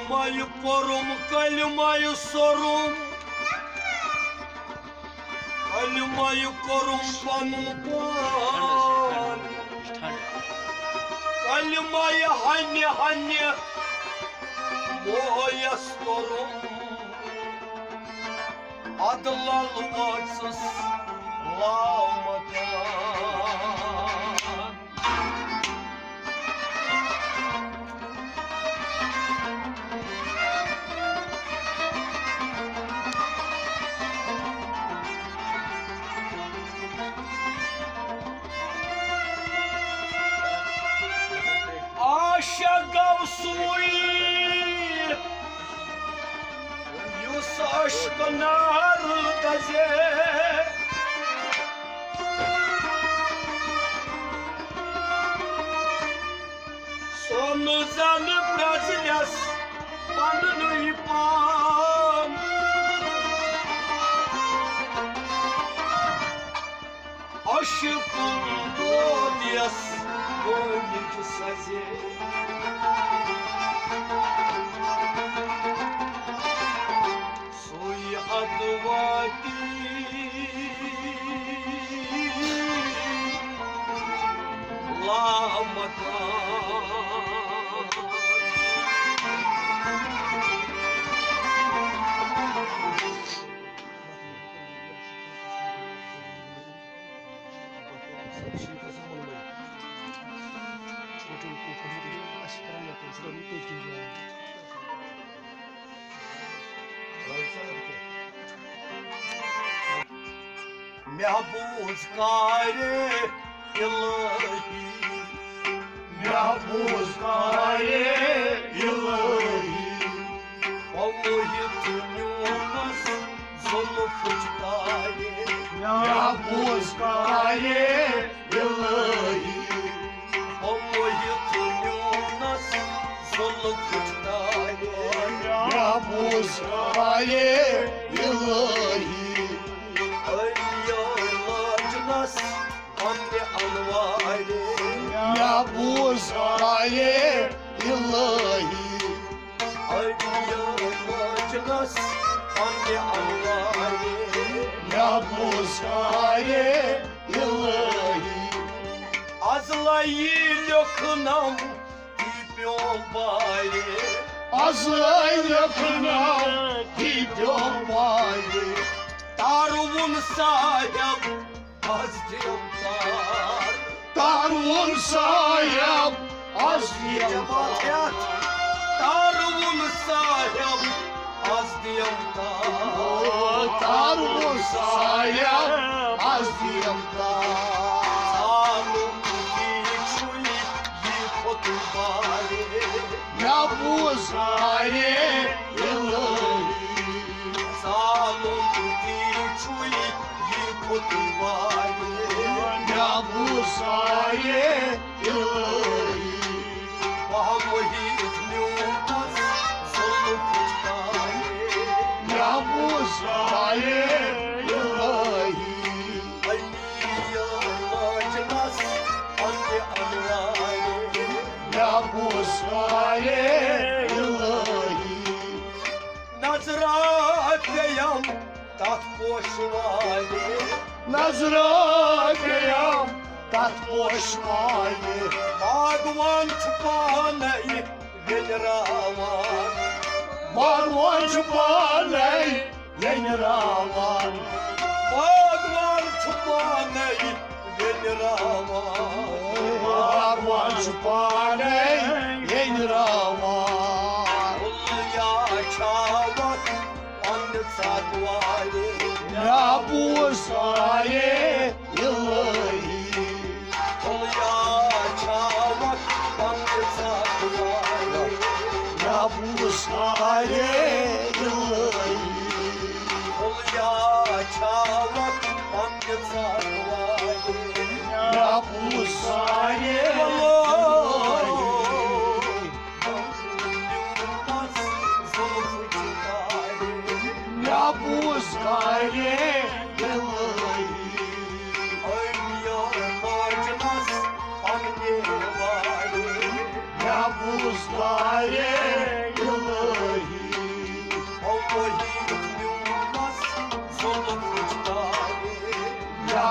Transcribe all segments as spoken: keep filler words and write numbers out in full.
کلمہ پوٚرُم، کلمہ سوٚرُم، کلمہ کوٚرُم پنُن پان۔ کلمہ ہنہِ ہنہِ مویس کوٚرُم، ادٕ لل وٲژٕس لامکان۔ عاشق گوٚو سُے، یُس عشقہٕ نار دَزے۔ سوٚن زن پرٛزنس پننُے پان۔ عشقُن دود یس گوٚمُت سزے۔ سُے ادٕ واتی لامکان۔ محبوس کارِ الہی، محبوس کارِ الہی، پوٚمُت میونس زلفٕچ تارِ۔ محبوس کارِ الہی، پوٚمُت میونس زلفٕچ تارِ۔ محبوس کارِ الہی، أمۍ یٲر لٲجنس پننہِ انوارِ۔ محبوس کارِ الہی، أمۍ یٲر لٲجنس پننہِ انوارِ۔ محبوس کارِ الہی، از لَیہِ لیوٚکھنم تی پیوم بارِ۔ از لَیہِ لیوٚکھنم تی پیوم بارِ۔ تاروُن صاحب از دِیم تار۔ تاروُن صاحب از دِیم تار۔ تاروُن صاحب از دِیم تار۔ تاروُن صاحب از دِیم تار۔ ژالُن تی چھُے یہِ کھوٚتُن بارِ۔ مےٚ بوٗز بارِ الہی۔ ژالُن تی چھُے یہِ کھوٚتُن بارِ۔ مےٚ بوٗز بارِ الہی۔ بہٕ محیط میونس زلفٕچ تارِ۔ مےٚ بوٗز بارِ الہی۔ أمی یٲر لٲجنس پننہِ انوارِ۔ مےٚ بوٗز بارِ الہی۔ نظرا پیٚیم تتھ پوشہٕ والہِ۔ نظرا پیٚیم تتھ پوشہٕ والہِ۔ باغوان چھُ پانے ویٚنراوان۔ باغوان چھُ پانے ویٚنراوان۔ باغوان چھُ پانے ویٚنراوان۔ باغوان چھُ پانے ویٚنراوان۔ کُلیا چھاوَتھ پننہِ ژکوارِ۔ مےٚ بوٗز بارِ الہی۔ کُلیا چھاوَتھ پننہِ ژکوارِ۔ مےٚ بوٗز بارِ الہی۔ کُلیا چھاوَتھ پننہِ ژکوارِ۔ مےٚ بوٗز بارِ الہی۔ مےٚ بوٗز بارِ الہی۔ أمۍ یٲر لٲجنس پننہِ وارِ۔ مےٚ بوٗز بارِ الہی۔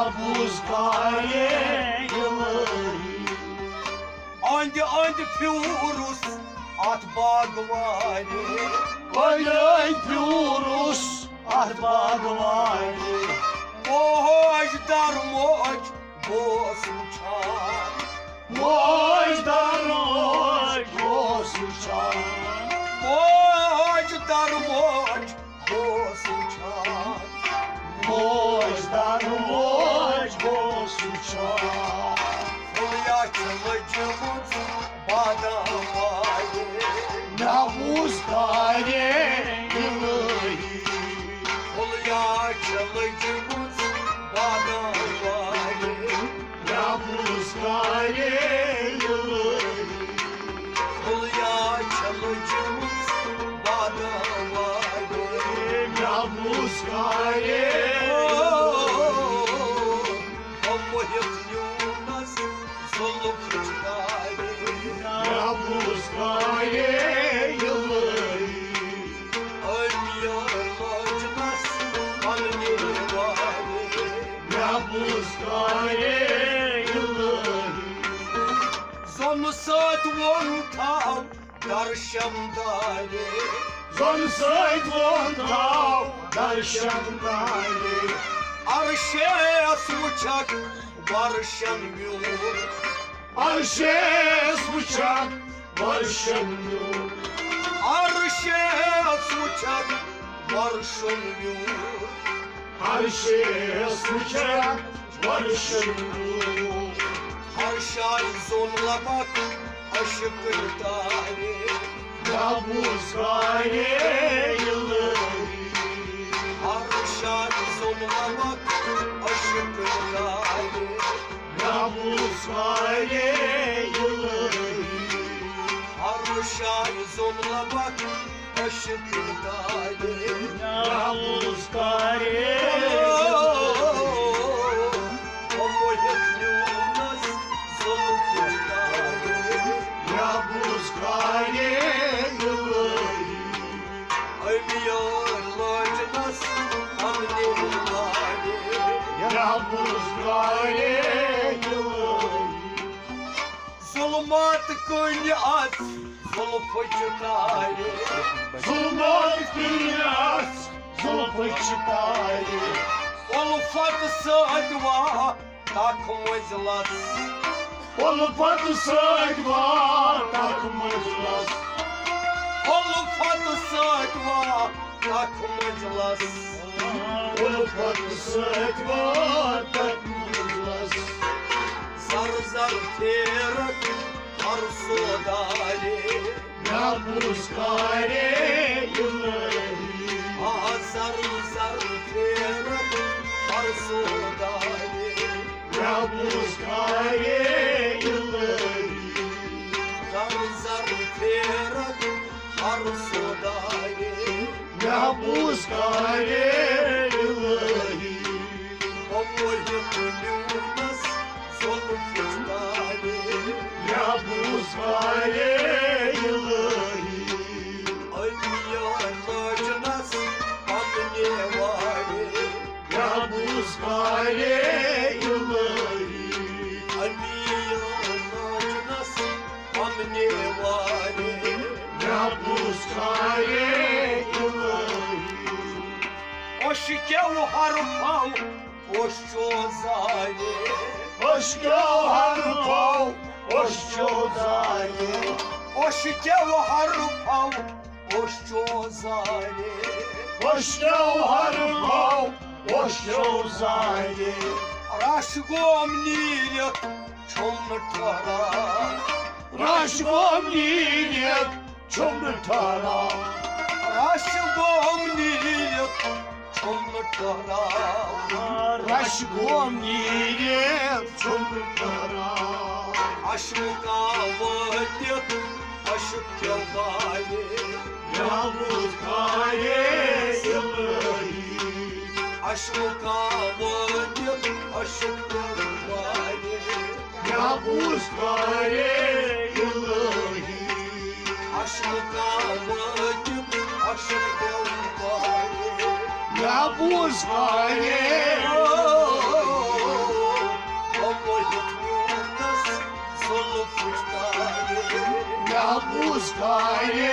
بوز کارے الہی۔ أنٛدۍ أنٛدۍ پھیوٗرُس اَتھ باغہٕ وارِ۔ أنٛدۍ أنٛدۍ پھیوٗرُس اَتھ باغہٕ وارِ۔ موج در موج گوس وٕچھان۔ موج در موج گوس وٕچھان۔ موج در موج گوس وٕچھان۔ موج در موج گوس وٕچھان۔ پھُلیا چھِ لٔجمٕژ بادام وارِ۔ مےٚ بوٗز کارے الہی۔ پھُلیا چھِ لٔجمٕژ بادام وارِ۔ مےٚ بوٗز کارے الہی۔ پھُلیا چھِ لٔجمٕژ بادام وارِ۔ مےٚ بوٗز کارے۔ ہم موہِتھ نیوٗنس زُلفٕچ تارِ۔ مےٚ بوٗز کارے الہی۔ أمۍ یار لٲجنس پننہِ وارِ۔ مےٚ بوٗز کارے الہی۔ زۄنہٕ سۭتۍ ووٚن تھاو درشم دارِ۔ زۄنہٕ سۭتۍ ووٚن تھاو درشم دارِ۔ عرشس وٕچھکھ ورشن میوٗر۔ عرشس وٕچھکھ ورشن میوٗر۔ عرشس وٕچھکھ ورشن میوٗر۔ عرشس وٕچھکھ ورشن میوٗر۔ ہر جایہِ زوٚن لبک عشقٕنۍ تارِ۔ مےٚ بوٗز کارے الہی۔ ہر جایہِ زوٚن لبک عشقٕنۍ تارِ۔ مےٚ بوٗز کارے الہی۔ ہر جایہِ زوٚن لبک عشقٕنۍ تارِ۔ مےٚ بوٗز کارے الہی۔ موہِتھ نیوٗنس زُلفٕچ تارِ۔ مےٚ بوٗز کارے الہی۔ أمۍ یار لٲجنس پننہِ وارِ۔ مےٚ بوٗز کارے الہی۔ ظُلمات کٔنۍ اَتھ زُلفٕچ تارِ۔ ظُلمات کٔنۍ اَتھ زُلفٕچ تارِ۔ اُلفت سۭتۍ وا تکھ مٔنزلس۔ اُلفت سۭتۍ واتکھ منزلس۔ اُلفت سۭتۍ واتکھ منزلس۔ اُلفت سۭتۍ واتکھ منزلس۔ زر زر پھیرکھ ہر سودارِ۔ مےٚ بوٗز کارے الہی۔ آ زر زر پھیرکھ ہر سودارِ۔ مےٚ بوٗز کارے الہی۔ زر زر پھیرکھ ہر سودارِ۔ مےٚ بوٗز کارے الہی۔ موہِتھ نیوٗنس زُلفٕچ تارِ۔ مےٚ بوٗز کارے الہی۔ أمۍ یار لٲجنس پننہِ وارِ۔ مےٚ بوٗز کارے الہی۔ أمۍ یار لٲجنس پننہِ وارِ۔ مےٚ بوٗز کارے الہی۔ عشقو حرفو اوس چو زارِ۔ عشقو حرفو اوس چو زارِ۔ عشقو حرفو اوس چو زارِ۔ عشقو حرفو اوس چو زارِ۔ رش گوم نیٖرِتھ چھُم نہٕ ٹھہراو۔ رش گوم نیٖرِتھ چھُم نہٕ ٹھہراو۔ رش گوم نیٖرِتھ چھُم نہٕ ٹھہراو۔ رش گوم نیٖرِتھ چھُم نہٕ ٹھہراو۔ عشقا وٲتِتھ عشق کیو بارِ۔ مےٚ بوٗز کارے الہی۔ عشقا وٲتِتھ عشق کیو بارِ۔ مےٚ بوٗز کارے الہی۔ عشقا وٲتِم عشق دیوارِ۔ مےٚ بوٗز کارے۔ زُلفٕچ تارے۔ مےٚ بوٗز کارے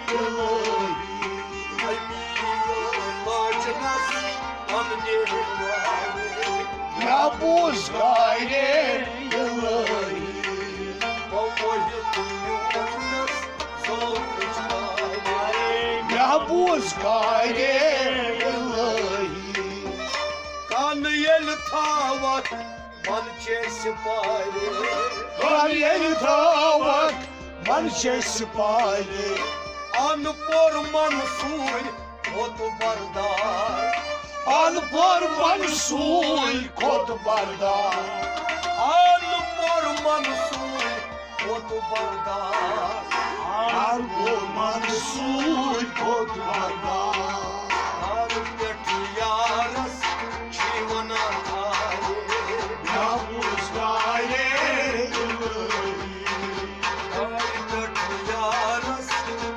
الٲہی۔ اَمی لٲجنَس پننہِ وارے۔ مےٚ بوٗز کارے الٲہی۔ وۄنۍ ووٚہِتھ میونس زُلفٕچ تارے۔ مےٚ بوٗز کارے الٲہی۔ کَن ییٚلہِ تھاوَکھ من چھے سپارے۔ کَن ییٚلہِ تھاوَکھ من چھے سپارے۔ اَن پوٚر منصوٗرۍ کھوٚت بردار۔ اَن پوٚر منصوٗرۍ کھوٚت بردار۔ اَن پوٚر منصوٗرۍ کھوٚت بردار۔ اَن پوٚر منصوٗرۍ کھوٚت بردار۔ تارٕ پٮ۪ٹھ یارس چھی ونان تارے۔ مےٚ بوٗز کارے الٲہی۔ تارٕ پٮ۪ٹھ یارس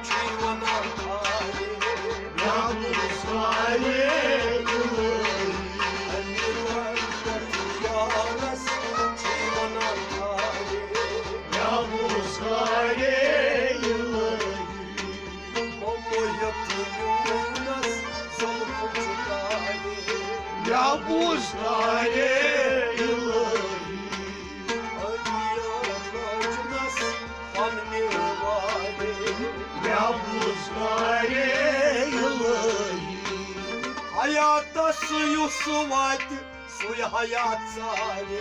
چھی ونان تارے۔ مےٚ بوٗز کارے الٲہی۔ اَمہِ تارٕ پٮ۪ٹھ یارس چھی ونان تارے۔ مےٚ بوٗز کارے الٲہی۔ مےٚ بوٗز کارے الٲہی۔ مےٚ بوٗز کارے الٲہی۔ حیاتس یُس واتہِ سُے حیات ژارِ۔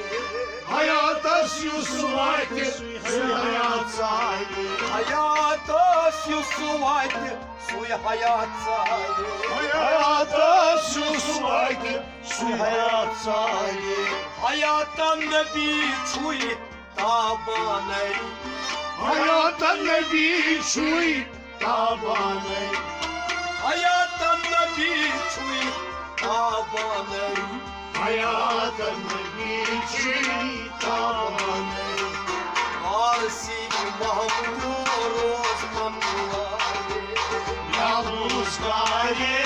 حیاتس یُس واتہِ، سُے حیات ژارِ۔ حیاتس یُس واتہِ، سُے حیات ژارِ۔ حیاتس یُس واتہِ، سُے حیات ژارِ۔ حیات نبی چھُے تابانَے۔ حیات نبی چھُے تابانَے۔ حیات نبی چھُے تابانَے۔ حیات نبی چھُے تابانَے۔ آصف محمد روز پنوارے۔ مےٚ بوٗز کارے